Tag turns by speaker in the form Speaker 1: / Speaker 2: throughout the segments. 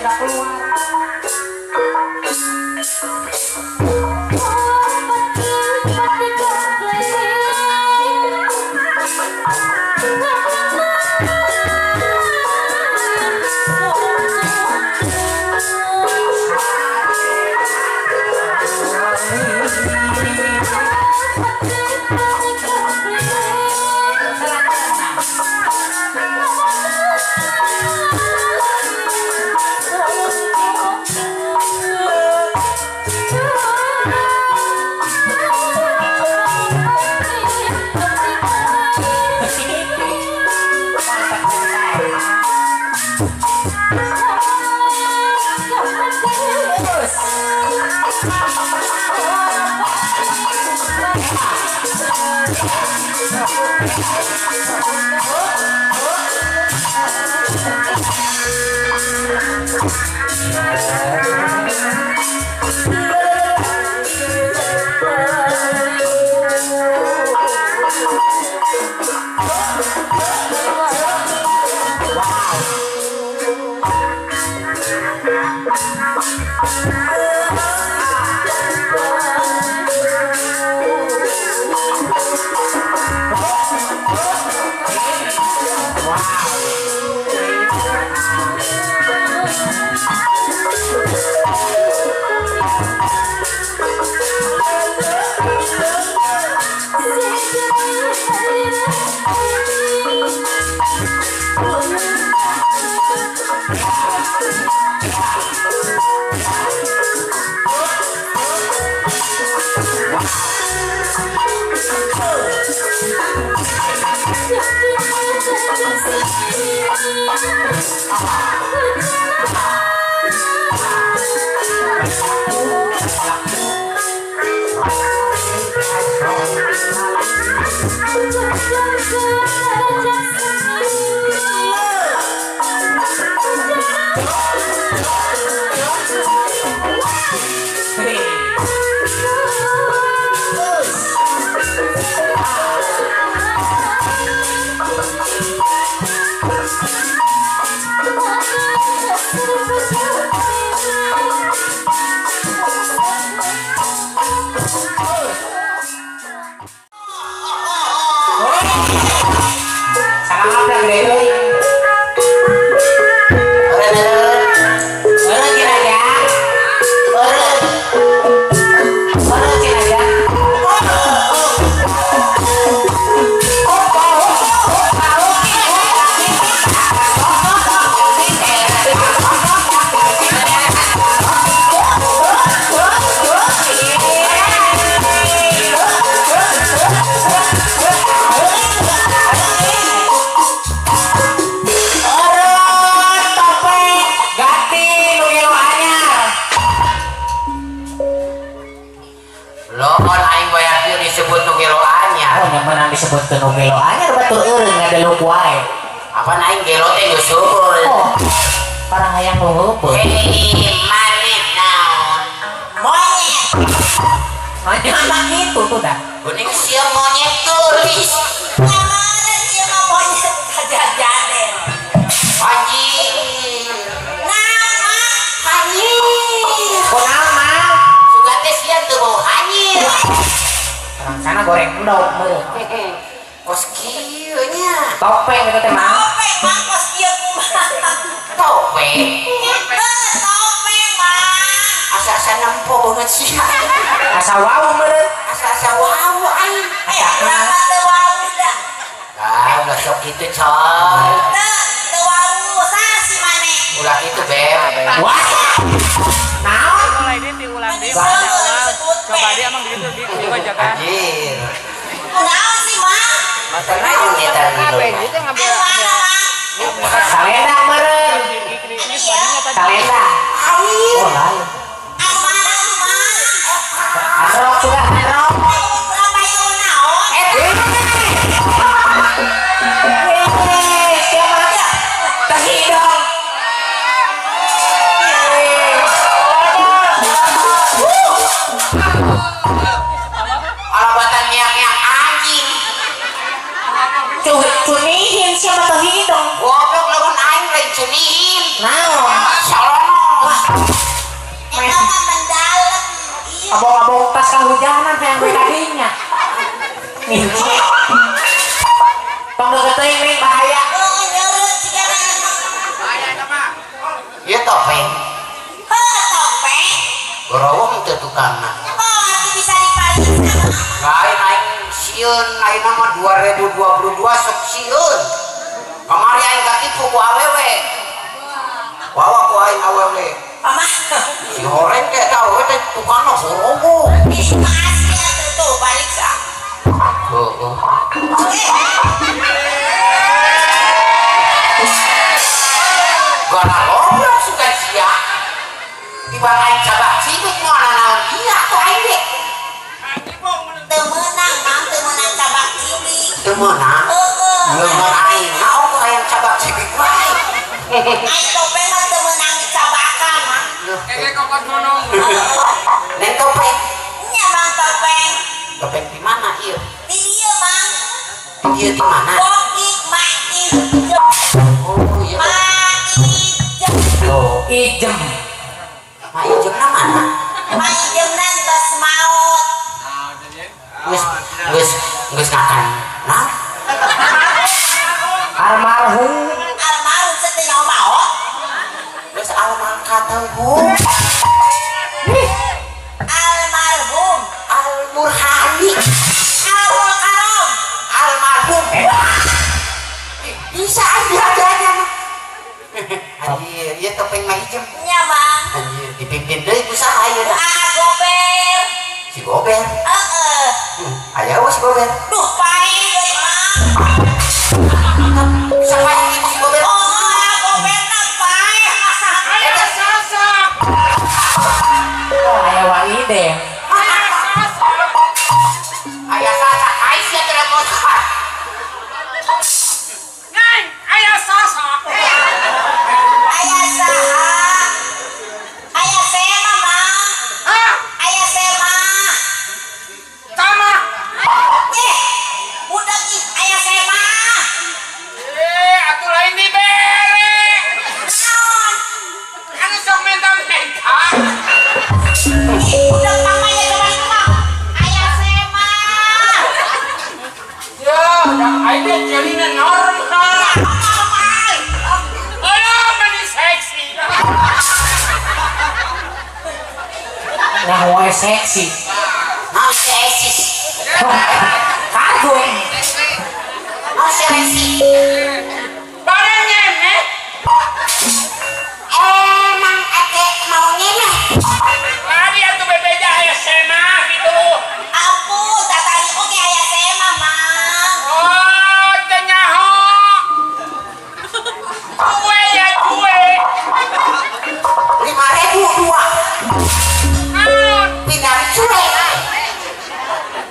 Speaker 1: sudah keluar. Disebutkeun nu gelo anyar batur eureun ngadeluk wae.
Speaker 2: Apa aing gelo teh geus syukur.
Speaker 1: Oh. Parang hayang luhur.
Speaker 2: Hei, maneh naon? Monyet.
Speaker 1: Monyet mah kitu tuh dah.
Speaker 2: Geuning sia monyet tulis.
Speaker 3: Kemarin sia mah monyet kajajaden.
Speaker 2: Anjing.
Speaker 3: Naon mah? Hanyir.
Speaker 1: Kunaon mah?
Speaker 2: Sugan teh sia teu bau hanyir.
Speaker 1: Sana goreng endog meureun.
Speaker 2: Kos kieu nya.
Speaker 1: Topeng eta teh mah.
Speaker 3: Topeng mah kos kieu kumaha.
Speaker 2: Topeng.
Speaker 3: Heuh, topeng mah.
Speaker 2: Asa-asa nempo banget sia.
Speaker 1: Asa wau meureun.
Speaker 2: Asa-asa wau aing.
Speaker 3: Eh, urang mah teu wau da.
Speaker 2: Ah, ulah sok kitu coy.
Speaker 3: Teu, teu wau saha si maneh?
Speaker 2: Ulah kitu beb.
Speaker 1: Wah. Naon?
Speaker 4: Mulai dia diulang deui awal. Coba dia emang gitu di juga jaga.
Speaker 2: Anjir.
Speaker 3: Kunaon sih mah?
Speaker 2: Mata naon eta
Speaker 4: Apa itu ngambil
Speaker 3: Anu mana mah?
Speaker 1: Salendang meureun. Salendang. Oh, lain.
Speaker 3: Anu mana sih mah?
Speaker 1: Androk sudah androk.
Speaker 3: Urang payung naon?
Speaker 1: Eh, siapa? Tahi dong.
Speaker 2: Alabatan nyak-nyak anjing.
Speaker 1: Cunihin siapa
Speaker 2: Sieun ayeuna mah 2022 sok sieun. Kamari aing katipu ku awewe. Wawa ku aing awewe.
Speaker 3: Mama.
Speaker 2: Si horeng teh eta awewe teh tukangna horogo.
Speaker 3: Ih, asli atuh tuh balik sa.
Speaker 2: Heeh. Gara goblok suka sia. Tiba aing cabak cibik moal naon dia atuh aing ge.
Speaker 3: Teu meunang, Mang, teu meunang cabak cibik.
Speaker 2: Teu meunang.
Speaker 3: Heeh.
Speaker 2: Leungeun aing na oh hayang cabak cibik wae.
Speaker 3: Aing topeng mah teu meunang dicabakan, Mang.
Speaker 4: Keke kokot gunung.
Speaker 2: Neng topeng.
Speaker 3: Nya Mang topeng.
Speaker 2: Topeng di mana ieu?
Speaker 3: Di dieu, Mang.
Speaker 2: Ieu di mana?
Speaker 3: Bokik mak ijem.
Speaker 2: Oh iya.
Speaker 3: Mak ijem.
Speaker 1: Oh, ijem.
Speaker 2: Mak ijemna mana?
Speaker 3: Mak ijemna tos maot.
Speaker 2: Geus geus geus ngakan. Nah,
Speaker 1: Almarhum.
Speaker 3: Almarhum setina maot.
Speaker 2: geus almarhum kateuhung.
Speaker 3: Almarhum.
Speaker 2: Almurhani.
Speaker 3: Almarhum karom.
Speaker 2: Almarhum. Bisa aja aja mah. Anjir, ieu topeng mah ijem.
Speaker 3: Nya Mang.
Speaker 2: Anjir, dipimpin deui ku saha ayeuna?
Speaker 3: Ah gober.
Speaker 2: Si Gober.
Speaker 3: Heeh.
Speaker 2: Aya eueuh si Gober.
Speaker 3: Duh pae deui Mang.
Speaker 2: Bisa pae kitu si Gober.
Speaker 3: Oh, ah goberna pae.
Speaker 4: Aya sasak.
Speaker 1: Oh, aya waiden.
Speaker 4: Aya sasak.
Speaker 2: Aya sasak, ai sia teh motor.
Speaker 4: Neng, aya sasak.
Speaker 3: Aya saha? Aya sema, Mang.
Speaker 4: Hah?
Speaker 3: Aya sema.
Speaker 4: Sama.
Speaker 3: Eh, budak ih, aya sema.
Speaker 4: Eh, atuh lain dibere.
Speaker 3: Naon?
Speaker 4: Anu sok minta-minta.
Speaker 3: Ih, budak mamanya coba Mang. Aya sema.
Speaker 4: Ya, da aing ge jadina normal.
Speaker 3: Normal.
Speaker 4: Ayo, meni seksi.
Speaker 1: Nah, wae seksi.
Speaker 2: Naon si Esis?
Speaker 1: Kagum.
Speaker 2: Naon si Resi?
Speaker 4: Bareng nyemek.
Speaker 2: Emang eke mau nyemek?
Speaker 4: Tadi atuh bebeja aya sema gitu.
Speaker 3: Ampun, tatanya oge aya sema, Mang.
Speaker 4: Oh, teu nyaho. Kue ya kue.
Speaker 2: 5.000 dua.
Speaker 4: Naon?
Speaker 2: Pindah cuek.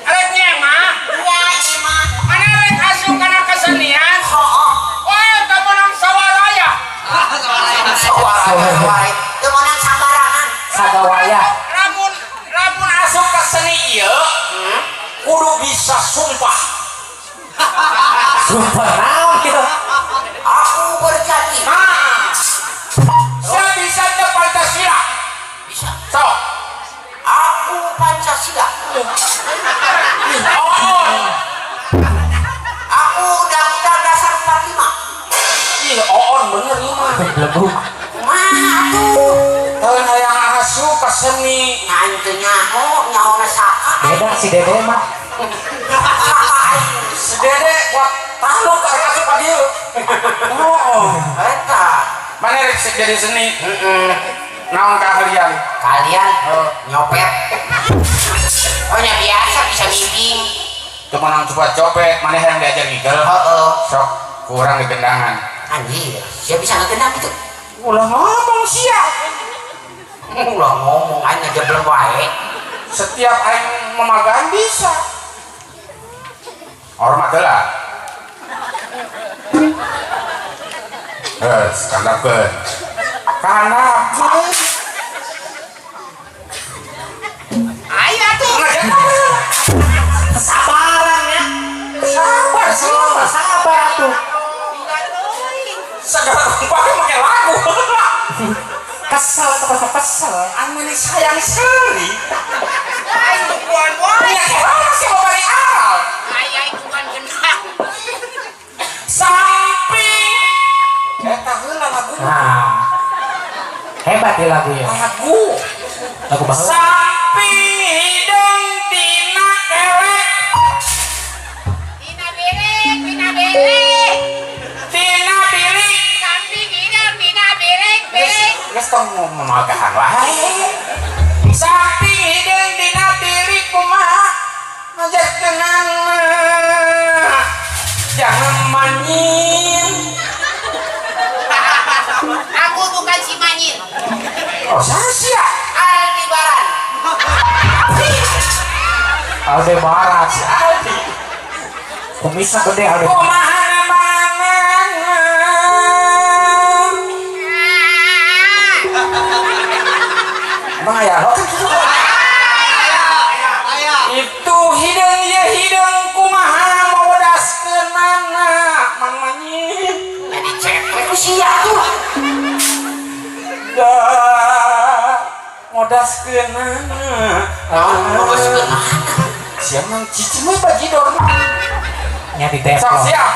Speaker 4: Rek nyemak.
Speaker 3: Nya emang.
Speaker 4: Mana rek asup kana kesenian?
Speaker 3: Hooh.
Speaker 4: Wah, teu meunang sawaraya.
Speaker 2: Sawara, sawara. Teu meunang sambarangan.
Speaker 1: Sagawaya.
Speaker 4: Lamun lamun asup ka seni ieu, kudu bisa sumpah.
Speaker 1: Sumpah naon kitu.
Speaker 2: Aku berjanji.
Speaker 4: Nah, saya bisa teu Pancasila.
Speaker 2: Bisa.
Speaker 4: Sok.
Speaker 2: Aku Pancasila.
Speaker 4: Oh,
Speaker 2: Aku Undang-Undang Dasar 45.
Speaker 4: ih, oon bener ieu mah.
Speaker 1: Belegu.
Speaker 2: Kumaha atuh?
Speaker 4: Teu hayang asup ka seni.
Speaker 2: Ngan teu nyaho, nyahona saka.
Speaker 1: Beda si Dede mah.
Speaker 2: Saka aing.
Speaker 4: Si Dede buat tahluk arek asup ka dieu. Oh,
Speaker 2: Eta.
Speaker 4: mana rek jadi seni?
Speaker 2: Heeh.
Speaker 4: Naon keahlian?
Speaker 2: Kalian nyopet. Oh nya biasa bisa mimpin.
Speaker 4: Teu meunang coba copet, mana hayang diajar ngigel?
Speaker 2: Heeh.
Speaker 4: Sok kurang di gendangan.
Speaker 2: Anjir, siapa bisa ngegendang itu?
Speaker 4: Ulah ngomong sia.
Speaker 2: Ulah ngomong aing ngejeblek wae.
Speaker 4: Setiap aing memagan bisa. Hormat heula. Eh, kandapkeun. Kandapkeun. Aya tuh ngajakan.
Speaker 1: Kesabaran ya.
Speaker 4: Sabar sih.
Speaker 1: Oh, sabar atuh.
Speaker 4: Segala rupa make lagu.
Speaker 1: Kesel atau kesel kesel.
Speaker 4: Anu ini sayang sekali.
Speaker 2: Aing bukuan wae.
Speaker 4: Punya orang sih mau bari aral.
Speaker 2: Aing bukan genang.
Speaker 4: Samping. Eta heula lagu.
Speaker 1: Nah. Hebat ya lagu ya.
Speaker 4: Lagu.
Speaker 1: Lagu baheula.
Speaker 4: Samping hidung dina kelek.
Speaker 3: bilik.
Speaker 4: Tina bilik.
Speaker 3: Samping hideung dina bilik bilik.
Speaker 4: Geus tong ngomong wae. Samping hideung dina bilik kumaha ngajarkeunana. Jangan manin.
Speaker 3: Aku bukan si Manyin.
Speaker 4: Oh, sia.
Speaker 2: Aldebaran.
Speaker 1: Aldebaran.
Speaker 4: Si Aldi.
Speaker 1: Kumisna gede Aldebaran.
Speaker 4: Kumaha namanya? Emang aya lo kan gitu. Itu hideung ye hideung kumaha mawedaskeunana Mang Manyin.
Speaker 2: Jadi cewek ku sia tuh.
Speaker 4: Da modaskeunana.
Speaker 2: Modaskeunana.
Speaker 4: Sia mang cicing we bajidor.
Speaker 1: Nya di
Speaker 4: Sok
Speaker 1: teflon.
Speaker 4: siap.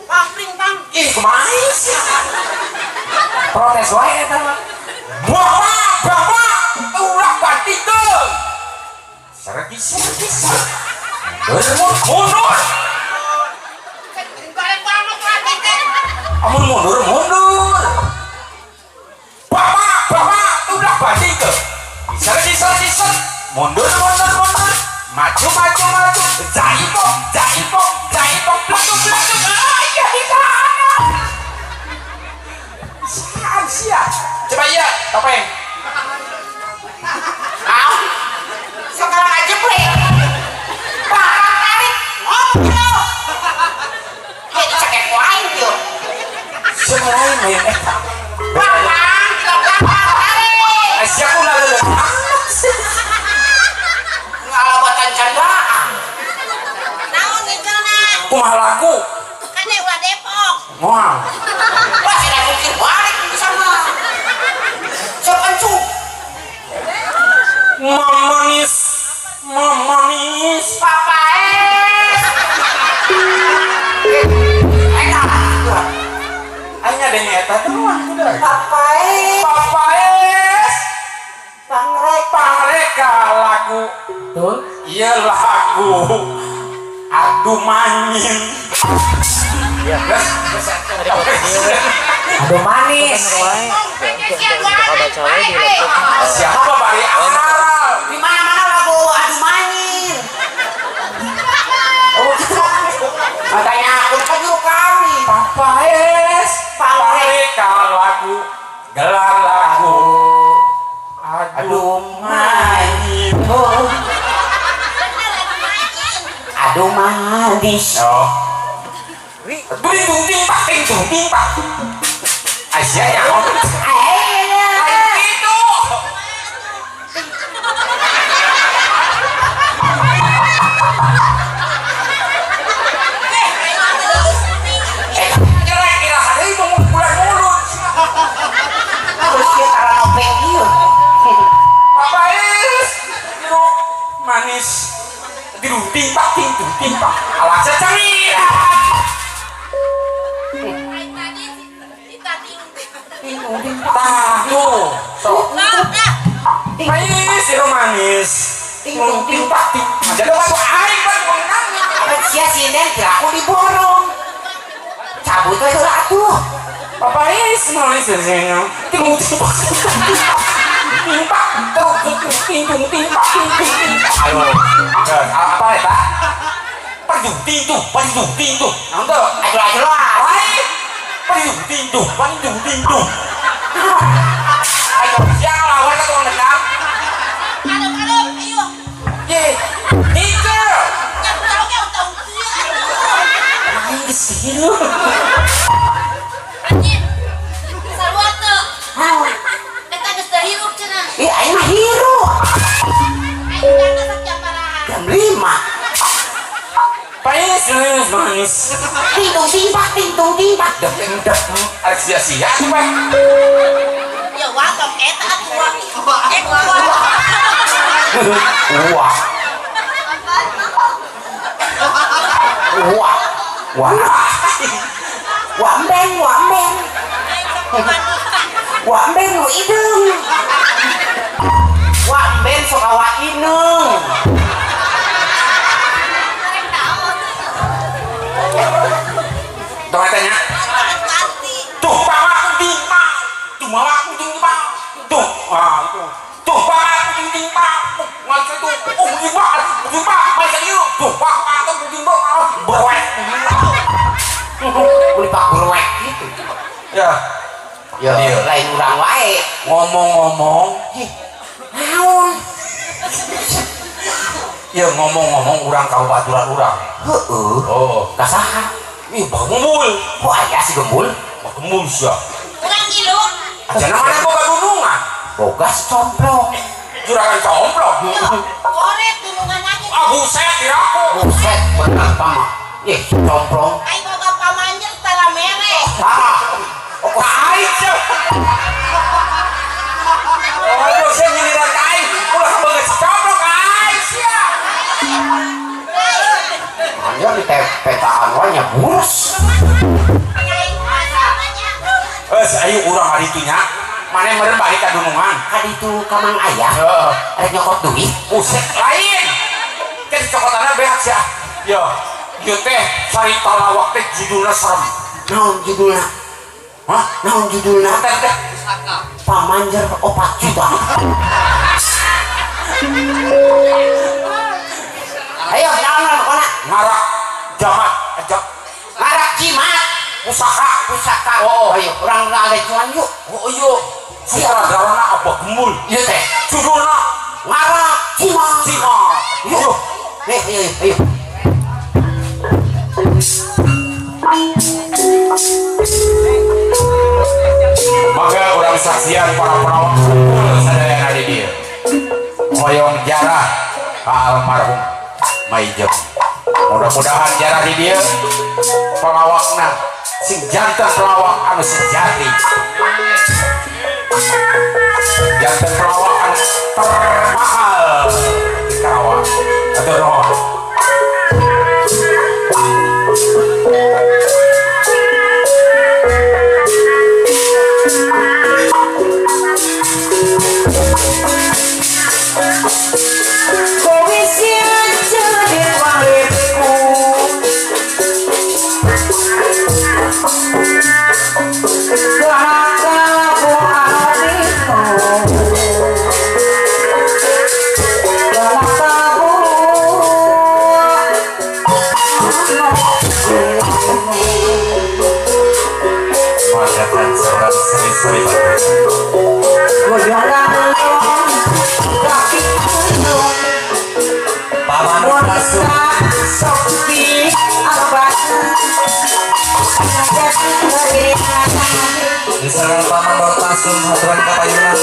Speaker 3: Pangpring pang.
Speaker 4: Ih, kumaha sih?
Speaker 1: Protes wae eta mah.
Speaker 4: Bapak, bapak, ulah ganti tuh. Sergi, sergi, sergi. Mundur, mundur.
Speaker 3: Balik banget lagi teh.
Speaker 4: Amun mundur, mundur. Bapak, bapak, ulah ganti tuh. Sergi, sergi, sergi. Mundur, mundur, mundur. Maju, maju, maju. Jaipong, jaipong, jaipong. Belakang, belakang. Ah, iya, iya. Siap, siap. Coba iya, topeng.
Speaker 2: Ah. Sekarang aja bre. Barang tarik. Ngobrol. Jadi cekek ku aing yeuh.
Speaker 4: Siapa lain main eta?
Speaker 2: Barang tidak tarik.
Speaker 4: Eh, siapa ulah leuleut?
Speaker 2: Ngalabatan candaan.
Speaker 3: Naon ngejelna?
Speaker 4: Kumaha lagu?
Speaker 3: Kan ulah Depok.
Speaker 4: Moal.
Speaker 2: Wah, sudah mungkin balik di sana. Sok encu.
Speaker 4: Mamanis, mamanis.
Speaker 2: Papa es. Enak.
Speaker 4: Aing ada eta tuh mah udah.
Speaker 2: Papa es.
Speaker 4: Papa es,
Speaker 2: Pangrek.
Speaker 4: pangreka lagu.
Speaker 1: Tuh.
Speaker 4: Iya lagu. Adu manyin. Geus, geus.
Speaker 1: Aduh manis.
Speaker 4: Siapa bari aral?
Speaker 2: Di mana-mana lagu adu manin. Oh, makanya aku kan juru kami.
Speaker 4: Papa es, pangreka lagu. Gelar lagu. Adu manyin.
Speaker 2: Oh. Aduh manis.
Speaker 4: Oh. Dung dung ding pak ding dung ding pak. Aisyah yang ngomong.
Speaker 2: Eh,
Speaker 4: Itu. Kira-kira hari itu mau bulan mulut.
Speaker 2: Terus dia taruh nopeng ieu.
Speaker 4: Papa is, jeruk manis. Dung ding pak ding dung ding pak. Alah ceceri. Tah tuh. Sok. Manis, jeruk manis. Dung ding pak ding. Jadi aku aing pan menang.
Speaker 2: Apa sia sinden kira aku diborong. Cabut we heula atuh.
Speaker 4: Papa is manis sini. Ting ting pak. Ting pak. Ting ting ting pak ting ting. Ayo. Apa ya, Pak? Padu ting tuh, padu ting tuh. Naon tuh?
Speaker 2: Aduh aduh lah.
Speaker 4: Lain. Padu ting tuh, padu ting tuh. Ayo, siang lawan ke tukang dendam. Ye. Itu. Aing geus hirup.
Speaker 2: Ih, aing mah hirup. Jam 5.
Speaker 4: Manis, manis, manis.
Speaker 2: Ting tung ting pak, ting tung ting pak.
Speaker 4: Dek, dek. Arek sia-sia tuh, Pak.
Speaker 3: Ya watom eta atuh.
Speaker 4: Wah.
Speaker 2: Wah.
Speaker 4: Wah.
Speaker 2: Wambeng, wambeng. Wambeng nu hideung. Wambeng sok awak inung.
Speaker 4: Tong eta nya. Tuh pamak ding pak. Tuh mamak ding pak. Tuh, ah itu. Tuh pamak ding pak. Ngal itu. Oh, ding pak. Ding pak, balik ka dieu. Tuh pak atau ding pak. Berwek.
Speaker 2: Beli pak berwek gitu.
Speaker 4: Ya.
Speaker 2: Ya, lain urang wae.
Speaker 4: Ngomong-ngomong,
Speaker 2: naon?
Speaker 4: Ya ngomong-ngomong urang ka baturan urang.
Speaker 2: Heeh.
Speaker 4: Oh,
Speaker 2: ka saha?
Speaker 4: Ih, Bah Gembul.
Speaker 2: Kok aya si Gembul?
Speaker 4: Bah Gembul sia.
Speaker 3: Urang ngilu.
Speaker 4: Ajana mana boga gunungan?
Speaker 2: Boga si complong.
Speaker 4: Juragan complong.
Speaker 3: Koret gunungan aja.
Speaker 4: Ah, buset diraku.
Speaker 2: Buset, bener mah. Ih, complong.
Speaker 3: Ai boga pamanjer tara mere.
Speaker 2: Ah.
Speaker 4: Ka aing sia. Oh, sia nyindiran ka aing. Ulah boga si complong ka aing sia.
Speaker 2: Anjir di petaan wae nya burus.
Speaker 4: Geus ayo urang hari itu nya. Mane meureun balik ka dunungan.
Speaker 2: Ka ditu ka Mang Ayah.
Speaker 4: Heeh.
Speaker 2: Rek nyokot duit.
Speaker 4: Buset lain. Kan cokotanna beak sia. Yo, ieu teh carita lawak teh judulna serem.
Speaker 2: Naon judulna?
Speaker 4: Hah?
Speaker 2: Naon judulna?
Speaker 4: Teh teh.
Speaker 2: Pamanjer 4 juta. Ayo, naon naon
Speaker 4: Ngarak jamat, ajak
Speaker 2: ngarak jimat
Speaker 4: pusaka.
Speaker 2: Pusaka.
Speaker 4: Oh,
Speaker 2: ayo urang ngalecuan yuk.
Speaker 4: Oh iya, sutradarana apa Gembul?
Speaker 2: Ieu teh
Speaker 4: judulna
Speaker 2: ngarak jimat.
Speaker 4: Jimat.
Speaker 2: Yuk. Nih, ayo, ayo.
Speaker 4: Maka urang saksian para perawat kumpul sadayana di dieu. Hoyong jarah ka almarhum Maijem. Mudah-mudahan jarah di dieu pelawakna sing janten pelawak anu sejati. Janten pelawak anu termahal di Karawang. Atur nuhun.
Speaker 5: Diserang paman Dortasum haturan kapayunan.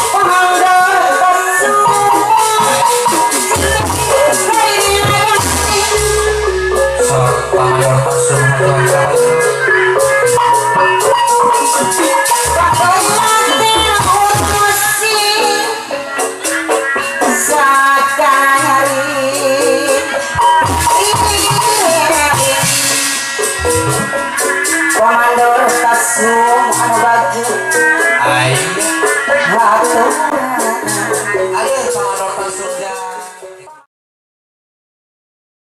Speaker 5: Paman Dortasum haturan kapayunan.
Speaker 1: Komandor Tasum